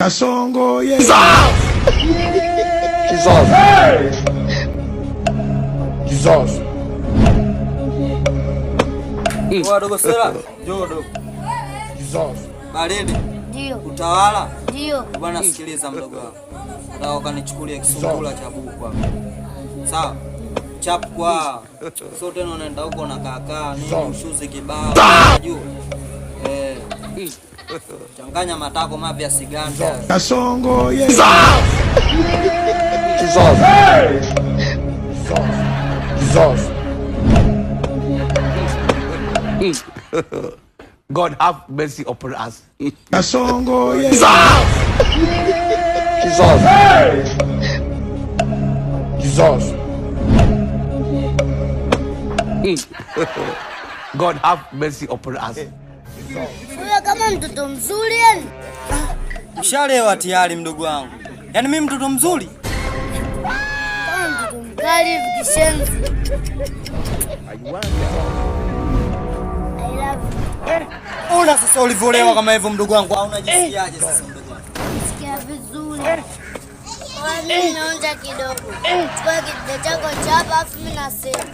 Kasongo ye. Jesus. Jesus. Wadogo sera, njoo dogo. Jesus. Baridi. Ndio. Utawala? Ndio. Bwana, sikiliza mdogo wangu. Nataka ukanichukulie kisungula cha buku hapa. Sawa? Chapwa. Sio tena unaenda huko na kaakaa nini ushuzi kibao. Unajua? Eh. Changanya matako mapya siganda. Kasongo ye. Jesus. Jesus. Jesus. God have mercy upon us. Kasongo ye. Jesus. Jesus. God have mercy upon us. Wewe kama mtoto mzuri yani. Ushalewa tayari mdogo wangu. Yaani mimi mtoto mzuri? Kama mtoto mkali hivi kishenzi. I love you. Una sasa ulivyolewa kama hivyo mdogo wangu, au unajisikiaje sasa mdogo wangu? Sikia vizuri. Mimi naonja kidogo. Chukua kidogo chako chapa afu mimi nasema.